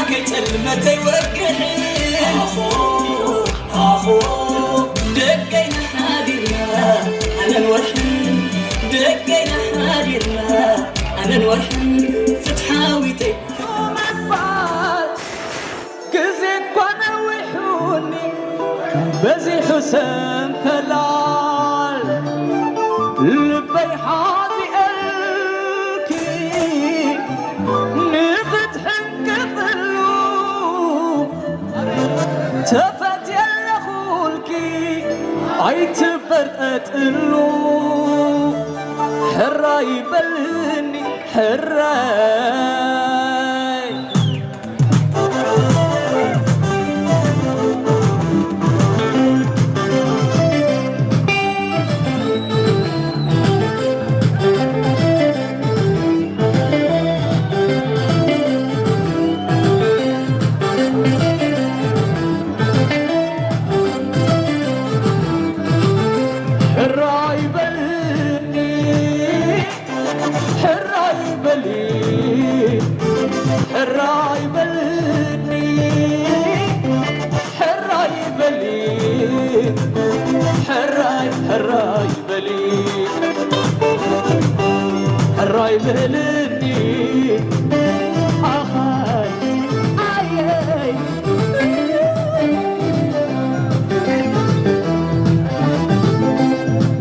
ከይጸልመተይ ወግሕ ኣኾ ኣኾ ደቀይና ሓዲርና ኣነን ወርሕን ደቀይና ሓዲርና ኣነን ወርሕን ፍትሓዊተይ ምባል ግዜ እኳ ነዊሑኒ በዚሑ ሰንፈላል ልበይ ሓዚኤልኪ ንኽትሕንቅቕሉ ተፈትየ ኣለኹልኪ ኣይትበርጠጥሉ ሕራይ በልኒ ሕራይ ሕራይ በልኒ ሕራይ በሊ ሕራይ በልኒ ሕራይ በሊ ሕራይ ሕራይ በሊ ሕራይ በልኒ ኣኻይ ኣየይ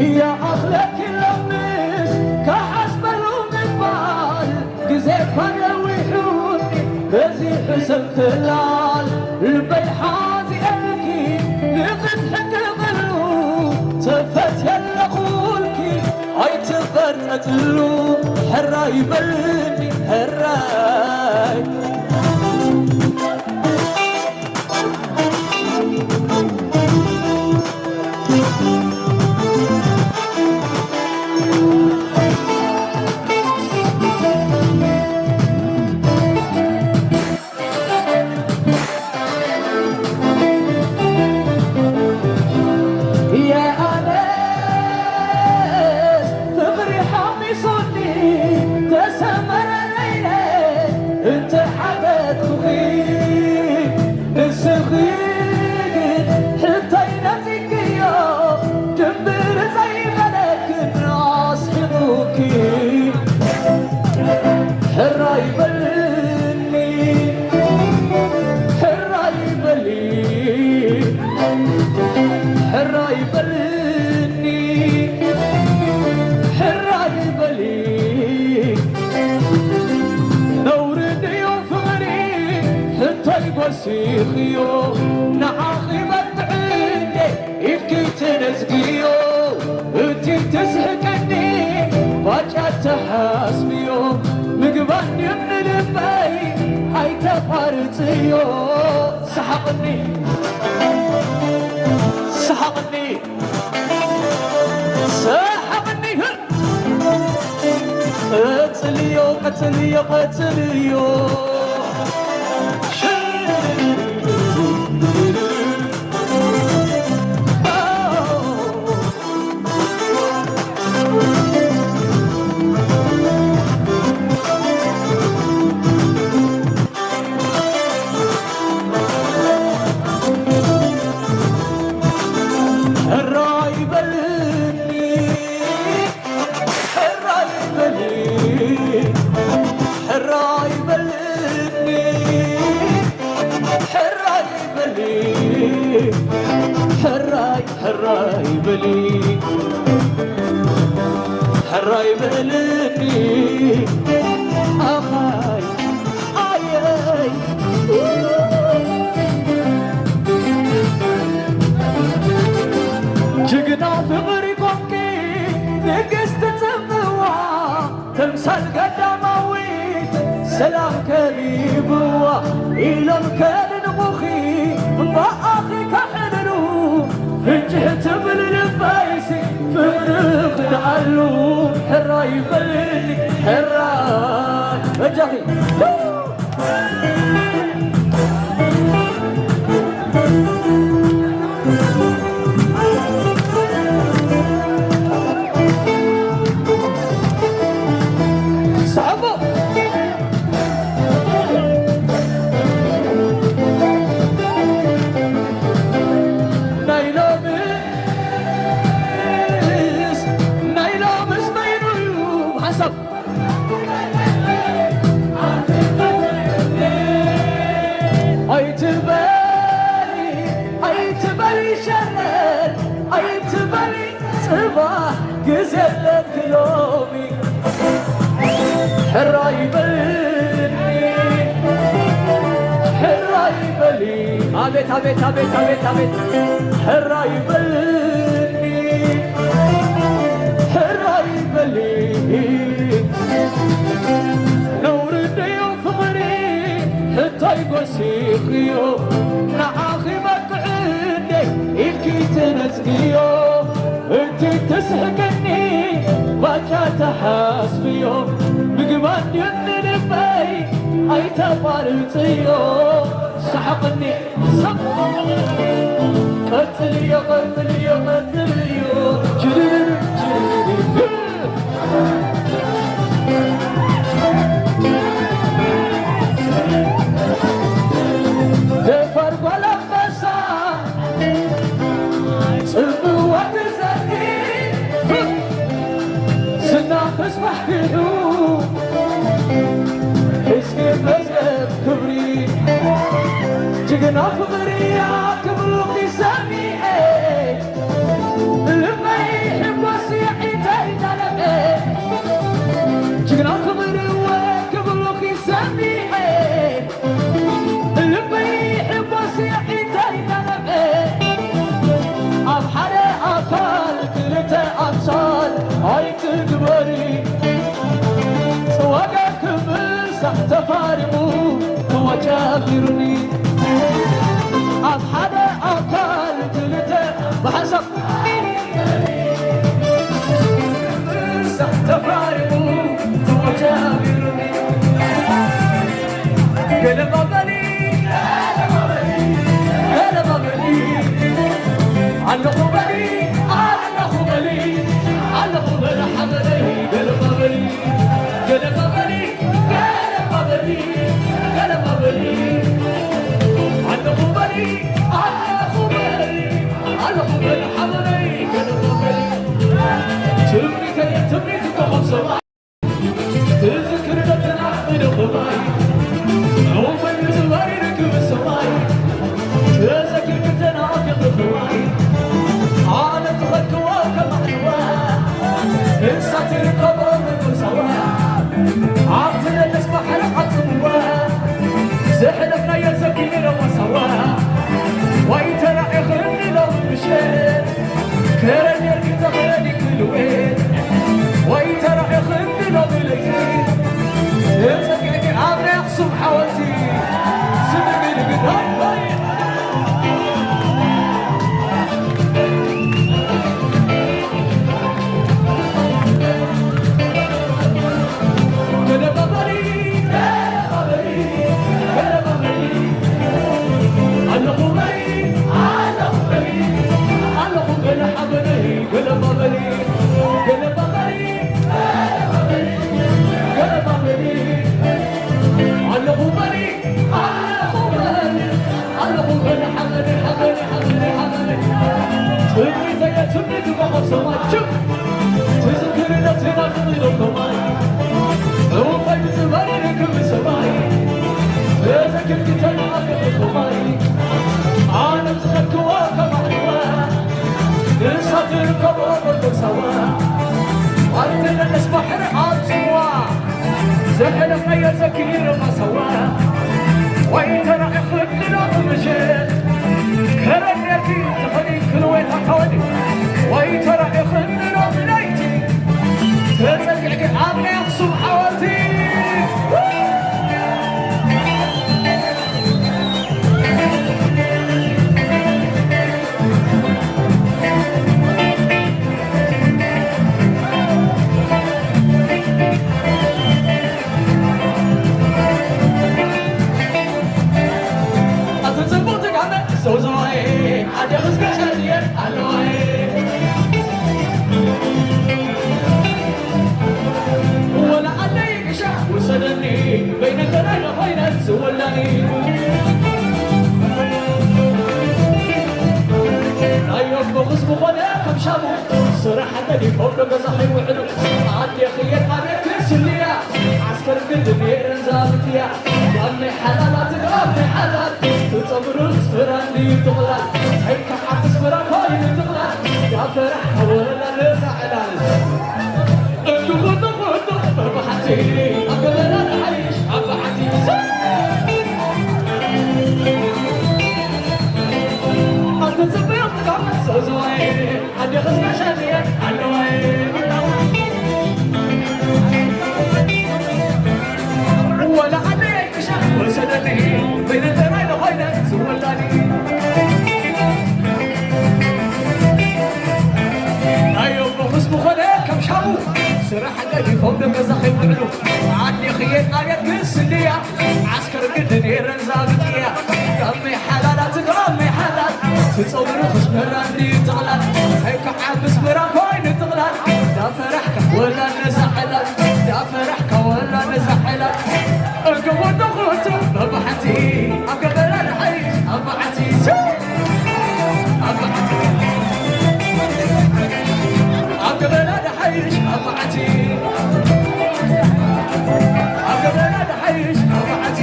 ይኣኽለኪ ሎምስ ክሓስበሉ ምባል ግዜ እኳ ነዊሑኒ በዚሑ ሰንፈላል ልበይ ሓዚኤልኪ ንኽትሕንቅቕሉ ተፈትየ ኣለኹልኪ ኣይትቐርጠጥሉ ሕራይ በልኒ ሕራይ ሕራይ በልኒ ሕራይ በሊ ሕራይ በልኒ ሕራይ በሊ ነውሪ ድዩ ፍቕሪ ሕቶይ ጎሲኽዮ ንዓኺ መጥዕንዴ ኢድኪ ትነዝግዮ እቲ ትስሕቀኒ ባጫ ተሓስብዮ ምግባን ንልበይ ኣይተቋርጽዮ ሰሓቕኒ ሰሓቕኒ ሰሓቕኒ ቀጽልዮ ቀጽልዮ ቀጽልዮ ሕራይ በልኒ ሕራይ በሊ ሕራይ በልኒ ሕራይ በሊ ሕራይ ሕራይ በሊ ሕራይ በልኒ ኣኻይ ኣየይ ጅግና ፍቕሪ ኮንኪ ንግስቲ ጽምዋ ተምሳል ገዳማዊት ሰላም ከሊብዋ ኢሎም ከድንቑኺ እምበኣኺ ከሕልሉ ፍንጭሕ ትብል ልበይሲ ፍቕሪ ክድዓሉ ሕራይ በልኒ ሕራይ በጃኺ ግዜ ኣለኪ ሎሚ ሕራይ በልኒ፣ ሕራይ በሊ። ኣቤት፣ ኣቤት፣ ኣቤት፣ ኣቤት፣ ኣቤት። ሕራይ በልኒ፣ ሕራይ በሊ። ነውሪ ድዩ ፍቕሪ ሕቶይ ጎሲኽዮ፣ ንዓኺ በቅዕ እንዴ ኢልኪ ትነጽግዮ። እቲ ትስሕቅኒ ባጃ ተሓስብዮ፣ ምግባ እንድዩ ንልበይ ኣይተቋርጽዮ። ሰሓቕኒ ሰብ። ቀጽልዮ፣ ቀጽልዮ፣ ቀጽልዮ። ችርርር፣ ችርርር። ደፋር ጓል ኣንበሳ፣ ጽምዋ ትዘኪ፣ ዝና ክስፋሕፍሑ፣ እስኪ መዝገብ ክብሪ፣ ጅግና ፍቕርያ ክብሩኺ ሰሚዐ፣ ልበይ ሕጎስ የዒንተይ ጠለቐ። ጅግና ክብርወ ክብሩኺ ሰሚዐ፣ ልበይ ሕጎስ የዒንተይ ጠለቐ። ኣብ ሓደ ኣካል ክልተ ኣምሳል ኣይትግበሪ። ጽዋጋ ክምሳሕ ተፋሪቑ ክወጃ ቢሩኒ። ኣብ ሓደ ኣካል ክልተ ብሓንሳብ ክምሳሕ ተፋሪቑ ክወጃ ቢሩኒ። ገለባ በሊ፣ ገለባ በሊ፣ ኣለኹ በሊ፣ ኣለኹ በሊ፣ ኣለኹ በሊ ሓበለይ። ገለባ በሊ፣ ገለባ በሊ፣ ገለባ በሊ፣ ገለባ በሊ፣ ኣለኹ በሊ፣ ኣለኹ በሊ፣ ኣለኹ በሊ ሓበለይ። ገለባ በሊ። ትምኒተይ ትምኒት ኮኾብ ሰማይ ትዝክር ነተናዕዶ ከማይ፣ ዑፈይ ምጽባሪ ርክብ ሰማይ፣ ተዘኪርኪ ተናፊቕ ከማይ፣ ዓለም ዝኸድክዎ ከማዕልዋ፣ ንሳ ትርከቦ ምንሳዋ፣ ኣብቲ ነደስ ባሕሪ ዓጽምዋ፣ ዘሕለፍናዮ ዘኪርዎ ሰዋ፣ ወይ ተራዒኽኒ ሎሚ ምሸት፣ ከረን ጌርኪ ተኸዲ ክልዌት፣ ወይ ተራዒኽኒ ሎሚ ለይቲ፣ ተጸጊዕኪ ኣብ ናይ ኣኽሱም ሓወልቲ፣ ስምዒ ንግዳይ ወይ ገለባበሊ፣ ገለባበሊ፣ ገለባበሊ፣ ኣለኹ በሊ፣ ኣለኹ በሊ፣ ኣለኹ በሊ ሓበነይ፣ ገለባበሊ፣ ገለባበሊ፣ ገለባበሊ፣ ኣለኹ በሊ፣ ኣለኹ በሊ፣ ኣለኹ በሊ ሓበነይ፣ ሓበነይ፣ ሓበነይ፣ ሓበነይ። ትምኒተይ፣ ትምኒት እኮ ካብ ሰማይ ችም ትዝክር ነትና ክብሪ ከማይ፣ እውፈይ ብዝባሪ ርክብ ሰማይ፣ ተዘክር ክተናገር ከማይ፣ ኣነ ዝኸድክዎ ከማዕዋ፣ ንሳ ትርከቦ በበሳዋ፣ ኣንተ ነነስ ባሕሪ ኣብ ጽዋ፣ ዘሕለፍናዮ ዘኪረ ማሳዋ፣ ወይ ተራኺ ክብሎ ብምሸት፣ ከረን ጌርኪ ተኸዲ ክልወታ ተወዲ፣ ወይ ተራኺ ክብሎ ብለይቲ፣ ተጸጊዕኪ ኣብ ናይ ኣኽሱም ሓወልቲ። ኣቲ ጽቡቕ ትጋመ ሰውዘዋይ ኣደ ኽዝገሸልየን ኣለዋይ ወላ ኣለይ ግሻ ውሰደኒ በይነ ገላይ ኮይነት ዝወላኒ ናዮም ብኽስ ዝኾነ ከም ሻሙ ስራሕ ተዲፎም ዶ ገዛ ከይውዕሉ ኣዴኽየን ኣቤት ስልያ ዓስከር ግድን የረን ዛብትያ ጋመይ ሓላላት ጋመይ ሓላል ትጸምሩ ስፍራ እንድዩ ጥቕላል ኣይከሓት ስፍራ ኮይኑ ጥቕላል ጋፈራ ሓወላ ለዛ ዲፎም ደገዛ ከይውዕሉ ኣዴኽየ ጣብያት ግስልያ ዓስከር ግዲ ነይረን ዛብጥያ ጋመይ ሓላላት ጋመይ ሓላል ትፀውሪ ክስመራ እንዲ ትቕላል ኣይከዓ ምስመራ ኮይኑ ትቕላል ዳፈራሕካ ወላ ነዛ ዕላል ዳፈራሕካ ወላ ነዛ ዕላል እገቦ ተኾቶ በባሓቲ ኣገበላ ንሓይሽ ኣባዓቲ ኣባዓቲ ኣገበላ ንሓይሽ ኣባዓቲ ኣገበላ ንሓይሽ ኣባዓቲ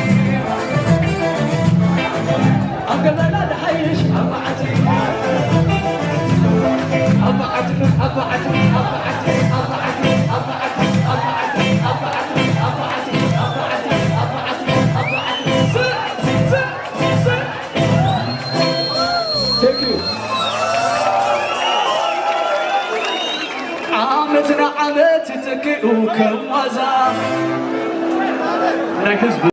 ኣገበላ ንሓይሽ ኣባዓቲ ኣባዓቲ ኣባዓቲ ኣባዓቲ ኣባዓቲ ኣባዓቲ ኣባዓቲ ኣባዓቲ ኣባዓቲ ኣባዓቲ ኣባዓቲ ኣባዓቲ ዓመት ንዓመት ተኪኡ ከም ዋዛ ናይ ህዝቢ